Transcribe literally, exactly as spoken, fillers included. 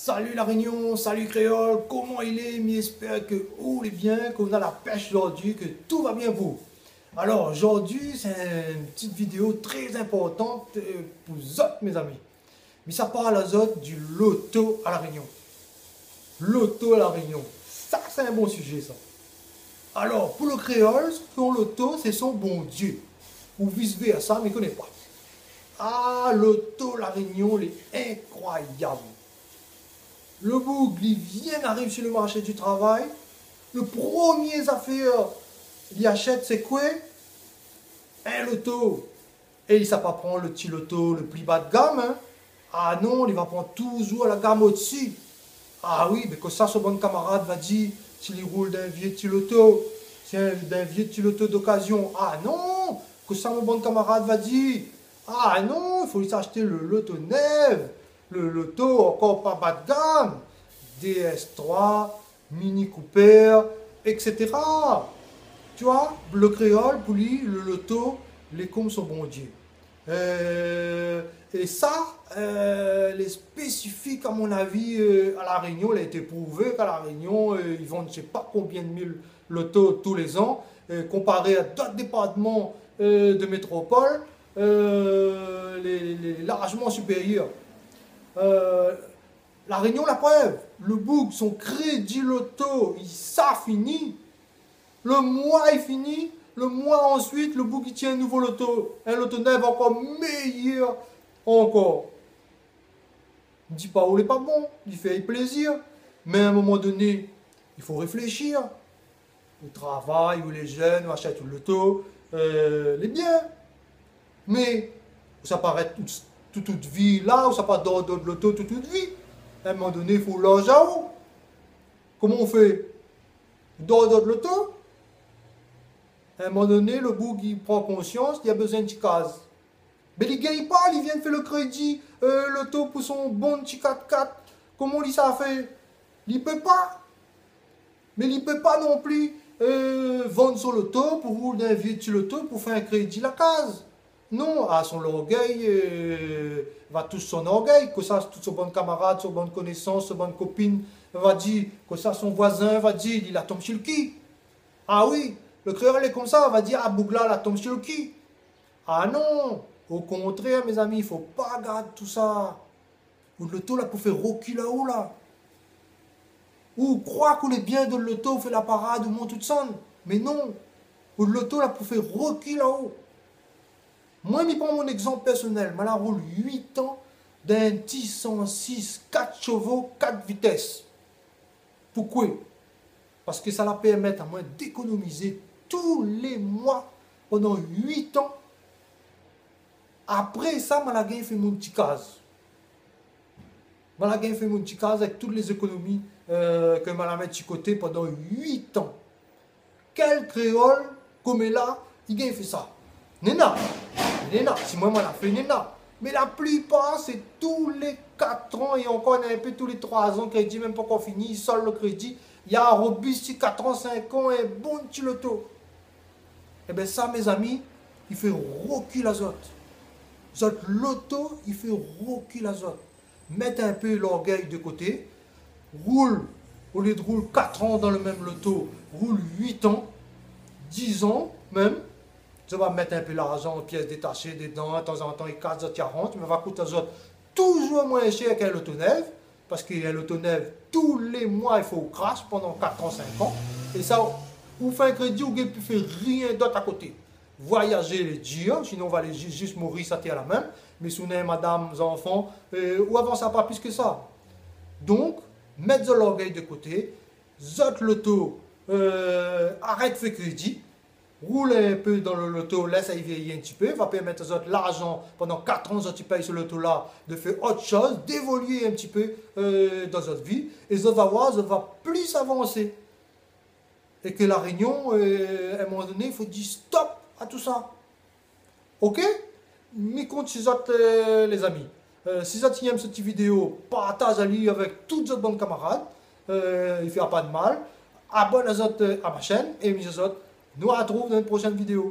Sali La Rényon, sali kréol, koman i lé ? Mi éspèr ke ou lé bien, ke ou na la pèsh zordi, ke tout va bien pou ou. Alor, zordi, sé in ti vidéo trè inportan, euh, pou zot, mézami. Mi sa parl azot di loto a La Rényon. Loto a La Rényon. Sa, sé in bon sizé, sa. Alor, pou lo kréol, son loto, sé son bondié. Ou vis vèrsa, mi koné pa. Ah, loto La Rényon, lé inkroiyab. Lo boug, li vien ariv si lo marshé di travay. Lo promié zafèr li ashèt, sé koué ? In loto. É li sa pa pran lo ti loto lo pli ba de gam, in. Ah non, li va pran touzour la gam odsi. Ah oui, mé kosa son bann kamarad va di si li roul dan in vié ti loto, si in, dan in vié ti loto dokazion ? Ah non, kosa mon bann kamarad va di ? Ah non, i fo li ashèt lo loto nèv, lo loto ankor pa ba de gam, D S trois, Mini Cooper, et cetera. Tu vois, lo kréol, pou li, lo loto, lé konm son bondié. Euh, é sa, euh, lé spésifik, a mon avi, euh, a La Rényon. Li la été prouvé k'a La Rényon, euh, i vann sé pa konbien de mil loto tou lé zan, euh, konparé a dot départman, euh, de métropol, euh, lé, lé, lé larjman sipérièr. Euh, La Rényon, la prèv, lo boug, son krédi loto, i sa fini. Lo moi i fini, lo moi ansuit, lo boug i tien in nouvo loto, in loto nèv ankor méyèr ankor. Mi di pa ou lé pa bon, li fé plézir, mé a in moman doné, i fo réfléshir. Ou travay, ou lé jenn, ou ashèt out loto, euh, lé bien. Mé ou sa pa rès tout, tout, tout out vi la, ou sa pa dor dan out loto tout, tout out vi. A in moman doné, i fo ou lonz aou. Koman ou fé ? Ou dor dan out loto ? A in moman doné, lo boug i pran konsians, li la bezoin in ti kaz. Mé li gingn pa, li vien fé lo krédi, euh, loto pou son bon ti kat-kat. Koman li sa fé ? Li pé pa. Mé li pé pa non pli, euh, vann son loto pou roul dan in vié ti loto pou fé in krédi la kaz. Non, ah, son lorgèy, euh, va tous son orgèy. Kosa tout son bann kamarad, son bann konésans, son bann kopine va di, kosa son voizin va di, li la tonm si lo ki. Ah oui, lo kréol lé konmsa, va di, ah, boug la, la tonm si lo ki. Ah non, o kontrèr, mézami, i fo pa gard tousa. Out loto la pou fé rokil aou la. Ou kroi k'ou lé bien dan out loto, ou fé la parad, ou mont tout san. Mé non, out loto la pou fé rokil aou. Moin, mi pran mon égzanp pèrsonèl. Moin la roul uit an dan in ti san sis, kat shevo, kat vitès. Poukoué ? Parske sa la pèrmèt amoin d'ékonomizé tou lé moi pandan uit an. Apré sa, moin la gingn fé mon ti kaz. Moin la gingn fé mon ti kaz avèk tout lé zékonomi, euh, ke moin la mèt si koté pandan uit an. Kèl kréol, koméla, i gingn fé sa ? Néna. Néna. Si moin, moin la fé, néna. Mé la plipar, sé tou lé kat an é ankor, néna in pé tou lé troi an, krédi mèm pankor fini, i sold lo krédi, i arobis si kat an, sink an, in bon ti loto. Ében sa, mézami, i fé rokil azot. Zot loto, i fé rokil azot. Mèt in pé lorgèy de koté, roul, olié de roul kat an dan lo mèm loto, roul uit an, diz an mèm. Zot va mèt in pé larzan, piès détashé dedan, tanzantan i kas, zot i aranz, mé va kout azot touzour moin shèr k'in loto nèv, parske in loto nèv, tou lé moi, i fo ou krash pandan kat an, sink an. É sa, ou fé in krédi, ou gingn pi fé rien dot a koté. Voyazé lé dir, sinon ou va alé zis, zis Moris atèr la mèm. Mé si ou néna madam, zanfan, euh, ou avans pa plis ke sa. Donk, mèt zot lorgèy de koté, zot loto, euh, arèt fé krédi, roul in pé dan lo loto, lès ali vyéyi in ti pé, va pèrmèt azot larzan pandan kat an, zot i pèy se loto la, de fé ot shoz, d'évolué in ti pé, euh, dan zot vi, é zot va voir, zot va plis avansé. É ke La Rényon, euh, a in moman doné, i fo dir stop a tousa. OK ? Mi kont si zot, euh, lézami. Euh, si zot i èm se ti vidéo, partaz ali avèk tout zot bann kamarad. Euh, i fé pa de mal. Abonn azot, euh, a ma shèn é mi di azot, nou artrouv dan in proshèn vidéo.